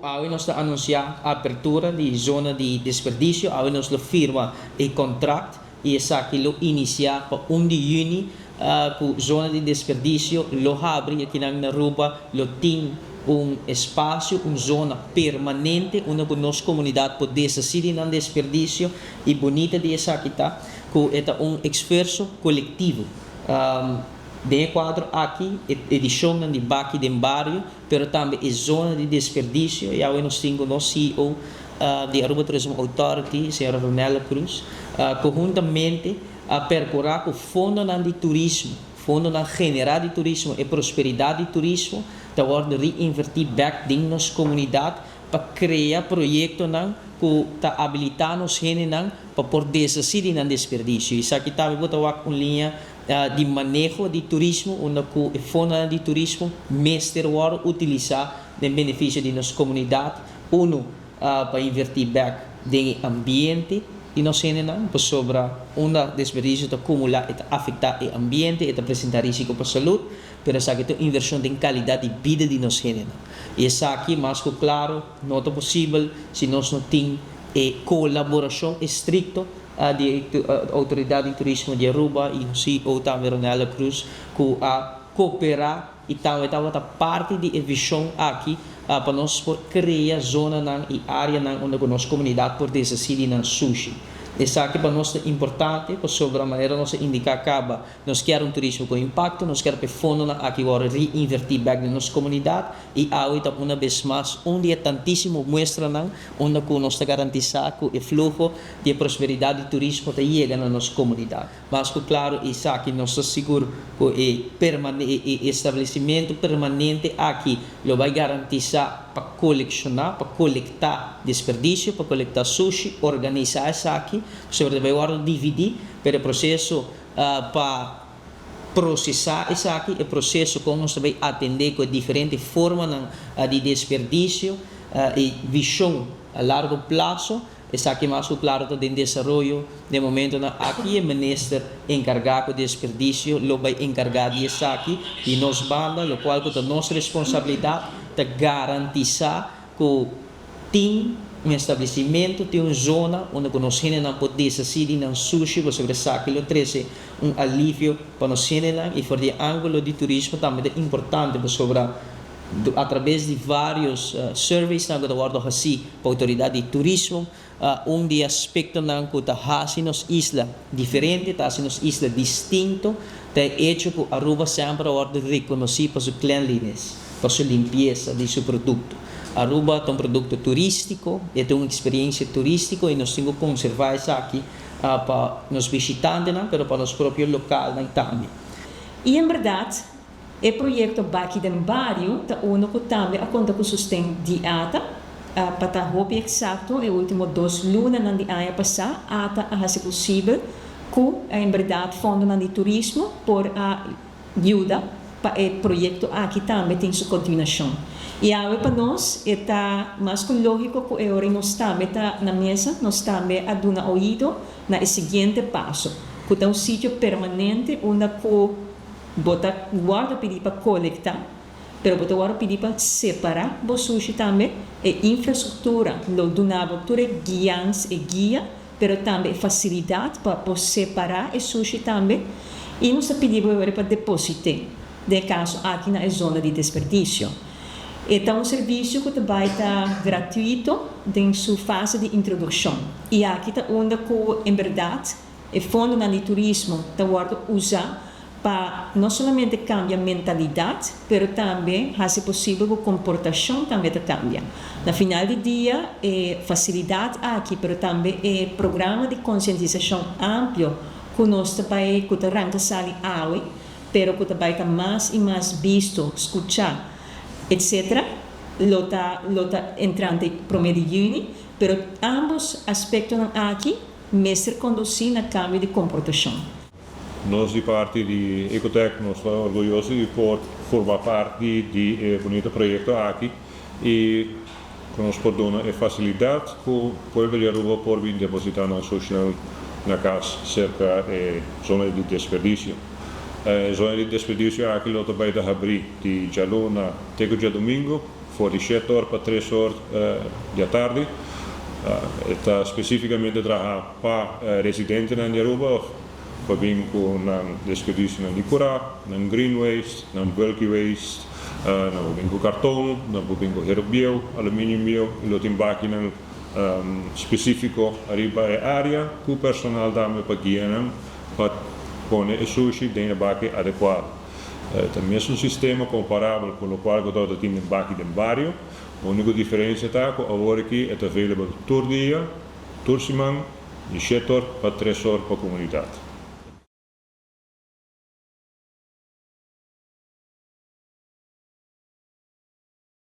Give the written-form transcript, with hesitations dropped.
Awe nos ta anuncia apertura di zona di desperdicio. Awe nos lo firma e contract y esaki lo inicia pa 1 di juni cu zona di desperdicio lo habri aki na Aruba, lo tin un espacio, un zona permanente unda cu nos comunidad por deshaci di nan desperdicio. Y bunita di esaki ta cu ta un esfuerso colectivo. Den cuadro aki, edicion di Baki den Bario, pero tambe e zona di desperdicio. Y awe nos tin nos CEO di Aruba Tourism Authority, señora Ronella Cruz, conhuntamente a percura cu fondo di turismo, fondo genera di turismo y prosperidad di turismo, ta wordo reinverti back den nos comunidad pa crea proyecto cu ta habilita nos hendenan pa por deshaci di nan desperdicio. Esaki tambe bo ta un liña di maneho di turismo, unda cu e fondo di turismo mester wordo utilisa den beneficio di nos comunidad, uno pa inverti back den ambiente di nos hendenan, pasobra unda desperdicio ta acumula ta afecta e ambiente, ta presenta risico pa salud, pero esaki ta inversion den calidad di bida di nos hendenan. Y esaki, mas cu claro, no ta posibel si nos no tin e colaboracion estricto di Autoridad di Turismo di Aruba y CEO tambe Ronella Cruz, cu a coopera y tambe tabata parti di e vision aki pa nos por crea zona y area unda nos comunidad por deshaci di nan sushi. Esaki pa nos ta importante, pasobra manera nos a indica caba, nos kier un turismo cu impacto, nos kier cu fondo aki awor reinverti back den nos comunidad y awe ta un biaha mas un di e tantisimo muestra unda cu nos ta garantisa cu e fluho di prosperidad di turismo ta yega na nos comunidad. Mas cu claro, esaki nos ta sigur cu e establecimento permanente aki lo bay garantisa pa colecciona, pa colecta desperdicio, pa colecta sushi, organisa esaki, sobre bay wordo dividi, pero e proceso pa procesa esaki, e proceso con nos bay atende cu diferente forma di desperdicio y vision a largo plazo, esaki mas claro ta den desaroyo. Den momento aki e minister encarga cu desperdicio lo bay encarga di esaki di nos banda, lo cual ta nos responsabilidad ta garantisa cu tin un establecimento, tin un zona unda nos hendenan por deshaci di nan sushi, pasobra esaki lo trece un alivio pa nos hendenan y for di angulo di turismo tambe ta importante, pasobra atraves di varios surveys cu ta wordo haci pa Autoridad di Turismo, un di aspectonan cu ta haci nos isla diferente, ta haci nos isla distinto, ta hecho cu Aruba semper a wordo reconoci pa su cleanliness, pa su limpieza di su producto. Aruba ta un producto turistico, ta un experiencia turistico y nos tin cu conserva esaki pa nos bishitantenan, pero pa nos propio local tambe. Y en berdad, e proyecto Baki den Bario ta uno cu tambe a conta cu sosten di ATA, pa ta hopi exacto, e ultimo 2 lunanan di aña pasa, ATA a haci posibel cu en berdad fondo di turismo por a yuda pa e proyecto aki tambe tin su continuacion. Y awe pa nos ta mas cu logico cu awor nos tambe ta na mesa, nos tambe a duna oido na e siguiente paso, cu ta un sitio permanente unda cu bo ta wordo pidi pa colecta, pero bo ta wordo pidi pa separa bo sushi tambe. E infrastructura lo duna bo tur e guianza e guia, pero tambe e facilidad pa por separa e sushi tambe. Y nos ta pidi pa deposita, den caso aki na zona di desperdicio. Ta un servicio cu tambe ta gratuito den su fase di introduccion. Y aki ta unda cu, en berdad, e fondo di turismo ta wordo usa pa no solamente cambia mentalidad, pero tambe haci posibel cu e comportacion tambe ta cambia. Na final di dia, e facilidad aki, pero tambe e programa di concientisacion amplio cu nos tambe cu ta ranca sali awe, pero cu tambe ta mas y mas bisto, scucha, etc. Lo ta entrante 1 di juni, pero ambos aspecto aki mester conduci na cambio di comportacion. Nos di parti di Ecotech, nos ta orguyoso di por forma parti di e bunita proyecto aki y nos por duna e facilidad cu pueblo di Aruba por bin deposita nan sushi na cas cerca e zona di desperdicio. E zona di desperdicio aki lo bay ta habri di dialuna te diadomingo. For di 7 or pa 3 or di atardi. Ta specificamente traha pa residentenan di Aruba, pa bin cu nan desperdicio di cura, nan green waste, nan bulky waste, nan bin cu carton, nan bin cu hero bieu, aluminium bieu, y lo tin bakinan specifico ariba e area, cu personal tambe pa guia nan pa pone e sushi den e baki adecua. Tambe ta un sistema comparabel cu loke cu tin den Baki den Bario. E unico diferencia ta cu awor aki ta available tur dia, tur siman, di 7 or pa 3 or pa comunidad.